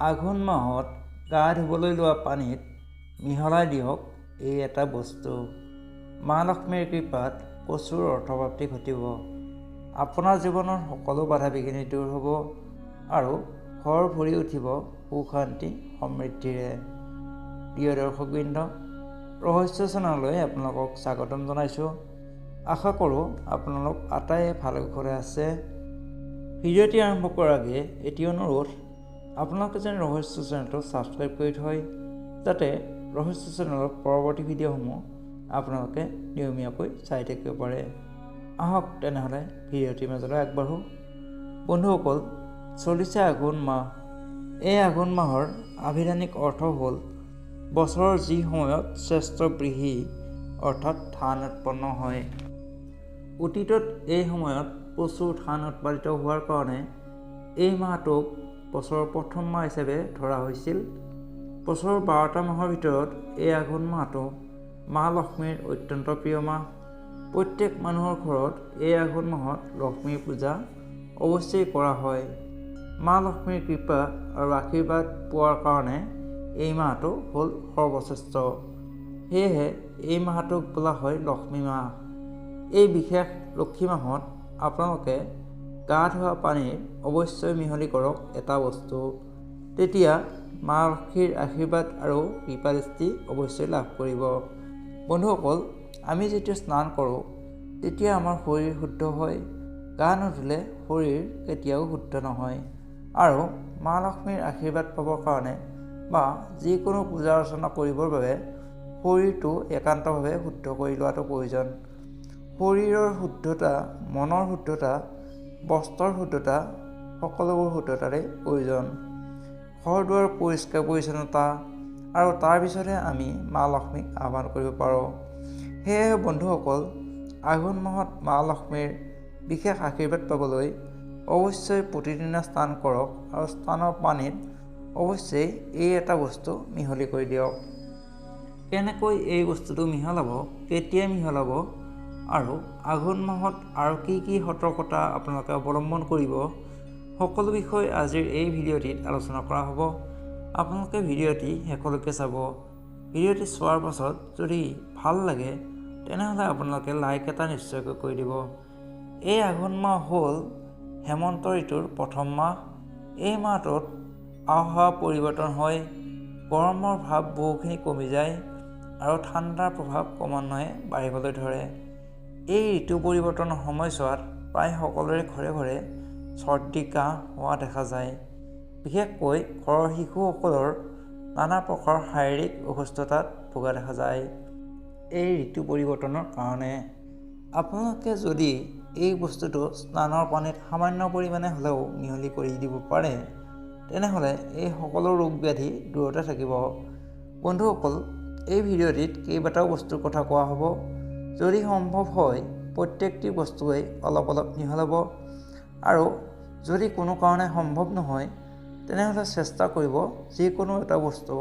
আঘোণ মাহত গা ধুবলৈ লোৱা পানীত মিহলাই দিয়ক এই এটা বস্তু। মা লক্ষ্মীৰ কৃপাত প্ৰচুৰ অৰ্থপ্ৰাপ্তি ঘটিব। আপোনাৰ জীৱনৰ সকলো বাধা বিঘিনি দূৰ হ'ব আৰু ঘৰ ভৰি উঠিব সুখ শান্তি সমৃদ্ধিৰে। প্ৰিয় দৰ্শকবৃন্দ, ৰহস্য চেনেললৈ আপোনালোকক স্বাগতম জনাইছোঁ। আশা কৰোঁ আপোনালোক আটাইয়ে ভালে কুশলে আছে। ভিডিঅ'টি আৰম্ভ কৰাৰ আগে এটি অনুৰোধ, আপোনালোকে যেন ৰহস্য চেনেলটো ছাবস্ক্ৰাইব কৰি থয়, যাতে ৰহস্য চেনেলৰ পৰৱৰ্তী ভিডিঅ'সমূহ আপোনালোকে নিয়মীয়াকৈ চাই থাকিব পাৰে। আহক তেনেহ'লে ভিডিঅ'টিৰ মাজলৈ আগবাঢ়োঁ। বন্ধুসকল, চলিছে আঘোণ মাহ। এই আঘোণ মাহৰ আভিধানিক অৰ্থ হ'ল বছৰৰ যি সময়ত শ্ৰেষ্ঠ ব্ৰীহি অৰ্থাৎ ধান উৎপন্ন হয়। অতীতত এই সময়ত প্ৰচুৰ ধান উৎপাদিত হোৱাৰ কাৰণে এই মাহটোক বছৰৰ প্ৰথম মাহ হিচাপে ধৰা হৈছিল। বছৰৰ 12টা মাহৰ ভিতৰত এই আঘোণ মাহটো মা লক্ষ্মীৰ অত্যন্ত প্ৰিয় মাহ। প্ৰত্যেক মানুহৰ ঘৰত এই আঘোণ মাহত লক্ষ্মীৰ পূজা অৱশ্যেই কৰা হয়। মা লক্ষ্মীৰ কৃপা আৰু আশীৰ্বাদ পোৱাৰ কাৰণে এই মাহটো হ'ল সৰ্বশ্ৰেষ্ঠ। সেয়েহে এই মাহটোক বোলা হয় লক্ষ্মী মাহ। এই বিশেষ লক্ষী মাহত আপোনালোকে গা ধোৱা পানীৰ অৱশ্যই মিহলি কৰক এটা বস্তু, তেতিয়া মা লক্ষ্মীৰ আশীৰ্বাদ আৰু কৃপা দৃষ্টি অৱশ্যই লাভ কৰিব। বন্ধুসকল, আমি যেতিয়া স্নান কৰোঁ তেতিয়া আমাৰ শৰীৰ শুদ্ধ হয়। গা নুধুলে শৰীৰ কেতিয়াও শুদ্ধ নহয়। আৰু মা লক্ষ্মীৰ আশীৰ্বাদ পাবৰ কাৰণে বা যিকোনো পূজা অৰ্চনা কৰিবৰ বাবে শৰীৰটো একান্তভাৱে শুদ্ধ কৰি লোৱাটো প্ৰয়োজন। শৰীৰৰ শুদ্ধতা, মনৰ শুদ্ধতা, বস্ত্ৰৰ শুদ্ধতা, সকলোবোৰ শুদ্ধতাৰে প্ৰয়োজন। ঘৰ দুৱাৰ পৰিষ্কাৰ পৰিচ্ছন্নতা আৰু তাৰপিছতহে আমি মা লক্ষ্মীক আহ্বান কৰিব পাৰোঁ। সেয়েহে বন্ধুসকল, আঘোণ মাহত মা লক্ষ্মীৰ বিশেষ আশীৰ্বাদ পাবলৈ অৱশ্যই প্ৰতিদিনে স্নান কৰক আৰু স্নানৰ পানীত অৱশ্যেই এই এটা বস্তু মিহলি কৰি দিয়ক। কেনেকৈ এই বস্তুটো মিহলাব, কেতিয়া মিহলাব আৰু আঘোণ মাহত আৰু কি কি সতৰ্কতা আপোনালোকে অৱলম্বন কৰিব, সকলো বিষয় আজিৰ এই ভিডিঅ'টিত আলোচনা কৰা হ'ব। আপোনালোকে ভিডিঅ'টি শেষলৈকে চাব। ভিডিঅ'টি চোৱাৰ পাছত যদি ভাল লাগে তেনেহ'লে আপোনালোকে লাইক এটা নিশ্চয়কৈ কৰি দিব। এই আঘোণ মাহ হ'ল হেমন্ত ঋতুৰ প্ৰথম মাহ। এই মাহটোত আবহাওয়া পৰিৱৰ্তন হয়, গৰমৰ ভাৱ বহুখিনি কমি যায় আৰু ঠাণ্ডাৰ প্ৰভাৱ ক্ৰমান্বয়ে বাঢ়িবলৈ ধৰে। এই ঋতু পৰিৱৰ্তনৰ সময়ছোৱাত প্ৰায় সকলোৰে ঘৰে ঘৰে চৰ্দি কাহ হোৱা দেখা যায়। বিশেষকৈ ঘৰৰ শিশুসকলৰ নানা প্ৰকাৰৰ শাৰীৰিক অসুস্থতাত ভোগা দেখা যায় এই ঋতু পৰিৱৰ্তনৰ কাৰণে। আপোনালোকে যদি এই বস্তুটো স্নানৰ পানীত সামান্য পৰিমাণে হ'লেও মিহলি কৰি দিব পাৰে, তেনেহ'লে এই সকলো ৰোগ ব্যাধি দূৰতে থাকিব। বন্ধুসকল, এই ভিডিঅ'টিত কেইবাটাও বস্তুৰ কথা কোৱা হ'ব। যদি সম্ভৱ হয় প্ৰত্যেকটি বস্তুৱেই অলপ অলপ মিহলাব আৰু যদি কোনো কাৰণে সম্ভৱ নহয় তেনেহ'লে চেষ্টা কৰিব যিকোনো এটা বস্তু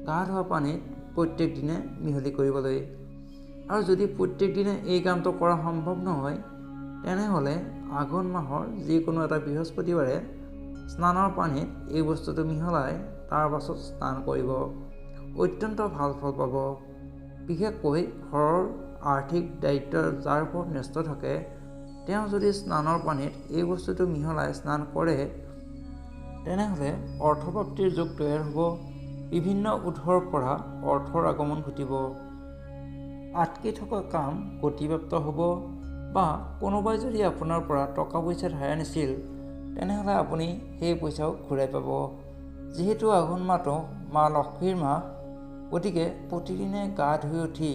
গা ধোৱা পানীত প্ৰত্যেক দিনে মিহলি কৰিবলৈ। আৰু যদি প্ৰত্যেক দিনে এই কামটো কৰা সম্ভৱ নহয় তেনেহ'লে আঘোণ মাহৰ যিকোনো এটা বৃহস্পতিবাৰে স্নানৰ পানীত এই বস্তুটো মিহলাই তাৰ পাছত স্নান কৰিব, অত্যন্ত ভাল ফল পাব। বিশেষকৈ ঘৰৰ আৰ্থিক দায়িত্ব যাৰ ওপৰত ন্যস্ত থাকে, তেওঁ যদি স্নানৰ পানীত এই বস্তুটো মিহলাই স্নান কৰে তেনেহ'লে অৰ্থপ্ৰাপ্তিৰ যোগ তৈয়াৰ হ'ব। বিভিন্ন উৎসৰ পৰা অৰ্থৰ আগমন ঘটিব, আটকি থকা কাম গতিপ্ৰাপ্ত হ'ব। বা কোনোবাই যদি আপোনাৰ পৰা টকা পইচা ধাৰ আনিছিল তেনেহ'লে আপুনি সেই পইচাও ঘূৰাই পাব। যিহেতু আঘোণ মাহটো মা লক্ষ্মীৰ মাহ, গতিকে প্ৰতিদিনে গা ধুই উঠি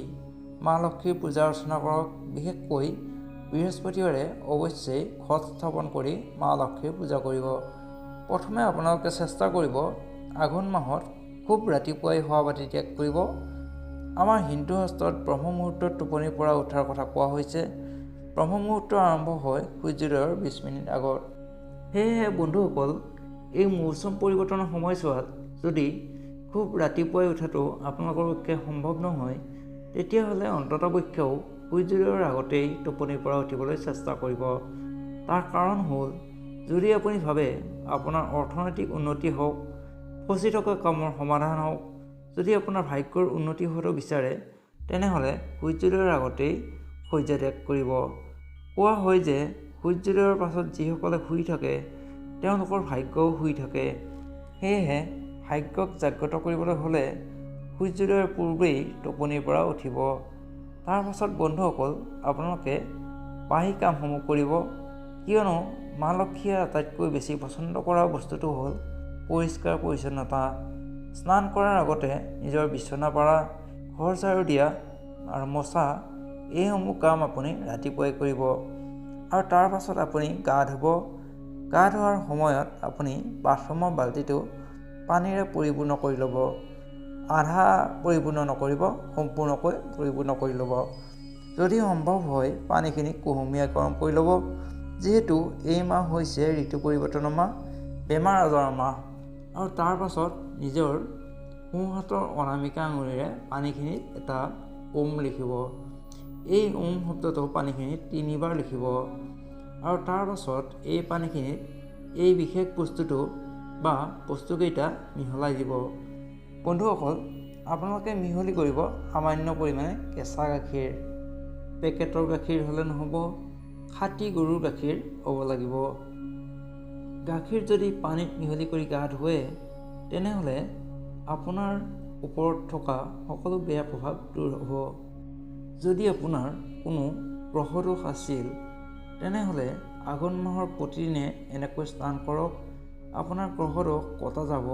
মা লক্ষ্মীৰ পূজা অৰ্চনা কৰক। বিশেষকৈ বৃহস্পতিবাৰে অৱশ্যেই ঘট স্থাপন কৰি মা লক্ষ্মীৰ পূজা কৰিব। প্ৰথমে আপোনালোকে চেষ্টা কৰিব আঘোণ মাহত খুব ৰাতিপুৱাই শোৱা পাতি ত্যাগ কৰিব। আমাৰ হিন্দু শাস্ত্ৰত ব্ৰহ্ম মুহূৰ্তত টোপনিৰ পৰা উঠাৰ কথা কোৱা হৈছে। ব্ৰহ্ম মুহূৰ্ত আৰম্ভ হয় সূৰ্যোদয়ৰ 20 মিনিট আগত। সেয়েহে বন্ধুসকল, এই মৌচুম পৰিৱৰ্তনৰ সময়ছোৱাত যদি খুব ৰাতিপুৱাই উঠাটো আপোনালোকৰ পক্ষে সম্ভৱ নহয়, তেতিয়াহ'লে অন্ততপক্ষেও সূৰ্যোদয়ৰ আগতেই টোপনিৰ পৰা উঠিবলৈ চেষ্টা কৰিব। তাৰ কাৰণ হ'ল, যদি আপুনি ভাবে আপোনাৰ অৰ্থনৈতিক উন্নতি হওক ফচি থকা কামৰ সমাধান হওক। যদি আপোনাৰ ভাগ্যৰ উন্নতি হোৱাটো বিচাৰে তেনেহ'লে সূৰ্যোদয়ৰ আগতেই শয্যা ত্যাগ কৰিব। কোৱা হয় যে সূৰ্যোদয়ৰ পাছত যিসকলে শুই থাকে তেওঁলোকৰ ভাগ্যও শুই থাকে। সেয়েহে ভাগ্যক জাগ্ৰত কৰিবলৈ হ'লে সূৰ্যোদয়ৰ পূৰ্বেই টোপনিৰ পৰা উঠিব। তাৰ পাছত বন্ধুসকল, আপোনালোকে বাহী কামসমূহ কৰিব, কিয়নো মা লক্ষ্মীয়ে আটাইতকৈ বেছি পচন্দ কৰা বস্তুটো হ'ল পৰিষ্কাৰ পৰিচ্ছন্নতা। স্নান কৰাৰ আগতে নিজৰ বিচনা পাৰা, ঘৰ ঝাৰু দিয়া আৰু মচা এইসমূহ কাম আপুনি ৰাতিপুৱাই কৰিব আৰু তাৰ পাছত আপুনি গা ধুব। গা ধোৱাৰ সময়ত আপুনি বাথৰুমৰ বাল্টিটো পানীৰে পৰিপূৰ্ণ কৰি ল'ব। আধা পৰিপূৰ্ণ নকৰিব, সম্পূৰ্ণকৈ পৰিপূৰ্ণ কৰি ল'ব। যদি সম্ভৱ হয় পানীখিনি কুহুমীয়া গৰম কৰি ল'ব। যিহেতু এই মাহ হৈছে ঋতু পৰিৱৰ্তনৰ মাহ, বেমাৰ আজাৰৰ মাহ। আৰু তাৰ পাছত নিজৰ সোঁহাতৰ অনামিকা আঙুলিৰে পানীখিনিত এটা ওম লিখিব। এই ওম শব্দটো পানীখিনিত তিনিবাৰ লিখিব আৰু তাৰ পাছত এই পানীখিনিত এই বিশেষ বস্তুটো বা বস্তুকেইটা মিহলাই দিব। বন্ধুসকল, আপোনালোকে মিহলি কৰিব সামান্য পৰিমাণে কেঁচা গাখীৰ। পেকেটৰ গাখীৰ হ'লে নহ'ব, খাটি গৰুৰ গাখীৰ হ'ব লাগিব। গাখীৰ যদি পানীত মিহলি কৰি গা ধুৱে তেনেহ'লে আপোনাৰ ওপৰত থকা সকলো বেয়া প্ৰভাৱ দূৰ হ'ব। যদি আপোনাৰ কোনো গ্ৰহদোষ আছিল তেনেহ'লে আঘোণ মাহৰ প্ৰতিদিনে এনেকৈ স্নান কৰক, আপোনাৰ গ্ৰহদোষ কটা যাব।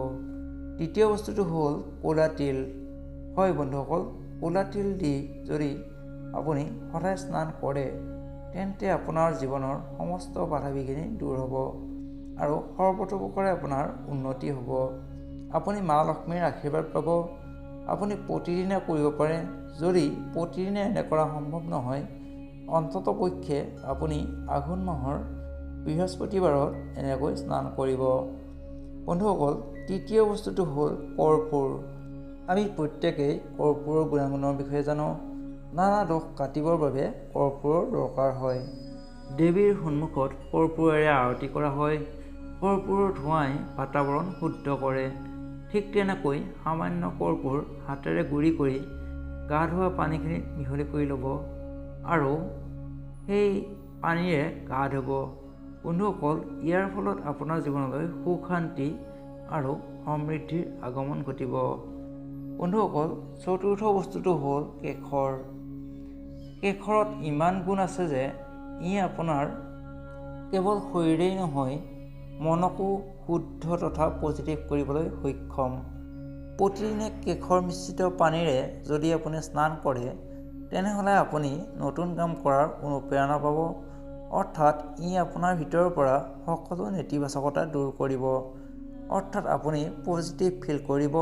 দ্বিতীয় বস্তুটো হ'ল ক'লা তিল। হয় বন্ধুসকল, ক'লা তিল দি যদি আপুনি সদায় স্নান কৰে তেন্তে আপোনাৰ জীৱনৰ সমস্ত বাধা বিঘিনি দূৰ হ'ব আৰু সৰ্বতোপ্ৰকাৰে আপোনাৰ উন্নতি হ'ব। আপুনি মা লক্ষ্মীৰ আশীৰ্বাদ পাব। আপুনি প্ৰতিদিনে কৰিব পাৰে। যদি প্ৰতিদিনে এনে কৰা সম্ভৱ নহয়, অন্ততপক্ষে আপুনি আঘোণ মাহৰ বৃহস্পতিবাৰত এনেকৈ স্নান কৰিব। বন্ধুসকল, তৃতীয় বস্তুটো হ'ল কৰ্পূৰ। আমি প্ৰত্যেকেই কৰ্পূৰৰ গুণাগুণৰ বিষয়ে জানো। নানা দোষ কাটিবৰ বাবে কৰ্পূৰৰ দৰকাৰ হয়। দেৱীৰ সন্মুখত কৰ্পূৰেৰে আৰতি কৰা হয়। কৰ্পূৰৰ ধোঁৱাই বাতাবৰণ শুদ্ধ কৰে। ঠিক তেনেকৈ সামান্য কৰ্পূৰ হাতেৰে গুড়ি কৰি গা ধোৱা পানীখিনিত মিহলি কৰি ল'ব আৰু সেই পানীৰে গা ধুব। বন্ধুসকল, ইয়াৰ ফলত আপোনাৰ জীৱনলৈ সুখ, শান্তি আৰু সমৃদ্ধিৰ আগমন ঘটিব। বন্ধুসকল, চতুৰ্থ বস্তুটো হ'ল কেশৰ। কেশৰত ইমান গুণ আছে যে ই আপোনাৰ কেৱল শৰীৰেই নহয়, মনকো শুদ্ধ তথা পজিটিভ কৰিবলৈ সক্ষম। প্ৰতিদিনে কেশৰ মিশ্ৰিত পানীৰে যদি আপুনি স্নান কৰে তেনেহ'লে আপুনি নতুন কাম কৰাৰ অনুপ্ৰেৰণা পাব। অৰ্থাৎ ই আপোনাৰ ভিতৰৰ পৰা সকলো নেতিবাচকতা দূৰ কৰিব। অৰ্থাৎ আপুনি পজিটিভ ফিল কৰিব।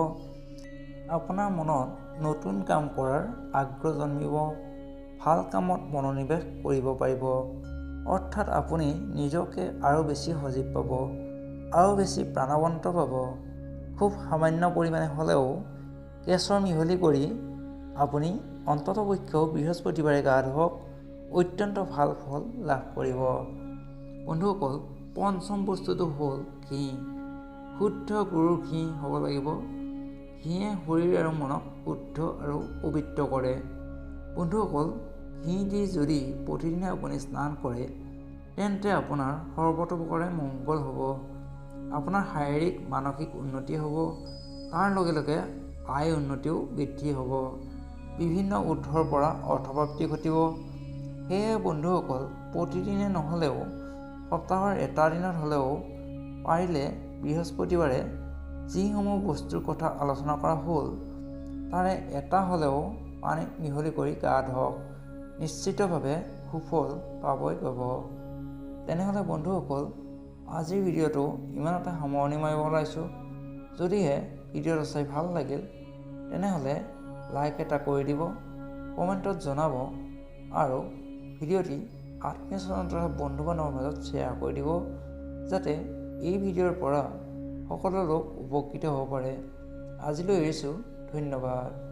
আপোনাৰ মনত নতুন কাম কৰাৰ আগ্ৰহ জন্মিব। ভাল কামত মনোনিৱেশ কৰিব পাৰিব। অৰ্থাৎ আপুনি নিজকে আৰু বেছি সজীৱ পাব, আৰু বেছি প্ৰাণৱন্ত পাব। খুব সামান্য পৰিমাণে হ'লেও কেশৰ মিহলি কৰি আপুনি অন্ততপক্ষেও বৃহস্পতিবাৰে গা ধুৱক, অত্যন্ত ভাল ফল লাভ কৰিব। বন্ধুসকল, পঞ্চম বস্তুটো হ'ল ঘি। শুদ্ধ গৰুৰ ঘি হ'ব লাগিব। ঘিয়ে শৰীৰ আৰু মনক শুদ্ধ আৰু পবিত্ৰ কৰে। বন্ধুসকল, ঘি দি যদি প্ৰতিদিনে আপুনি স্নান কৰে তেন্তে আপোনাৰ সৰ্বতোপ্ৰকাৰে মংগল হ'ব। আপোনাৰ শাৰীৰিক মানসিক উন্নতি হ'ব, তাৰ লগে লগে আয় উন্নতিও বৃদ্ধি হ'ব। বিভিন্ন উৎসৰ পৰা অৰ্থপ্ৰাপ্তি ঘটিব। সেয়ে বন্ধুসকল, প্ৰতিদিনে নহ'লেও সপ্তাহৰ এটা দিনত হ'লেও পাৰিলে বৃহস্পতিবাৰে যিসমূহ বস্তুৰ কথা আলোচনা কৰা হ'ল তাৰে এটা হ'লেও পানীত মিহলি কৰি গা ধুৱক, নিশ্চিতভাৱে সুফল পাবই পাব। তেনেহ'লে বন্ধুসকল, আজিৰ ভিডিঅ'টো ইমানতে সামৰণি মাৰিব ওলাইছোঁ। যদিহে ভিডিঅ'টো চাই ভাল লাগিল তেনেহ'লে লাইক এটা কৰি দিব, কমেণ্টত জনাব আৰু ভিডিঅ'টি আত্মীয় স্বজন তথা বন্ধু বান্ধৱৰ মাজত শ্বেয়াৰ কৰি দিব, যাতে এই ভিডিঅ'ৰ পৰা সকলো লোক উপকৃত হ'ব পাৰে। আজিলৈ এৰিছোঁ, ধন্যবাদ।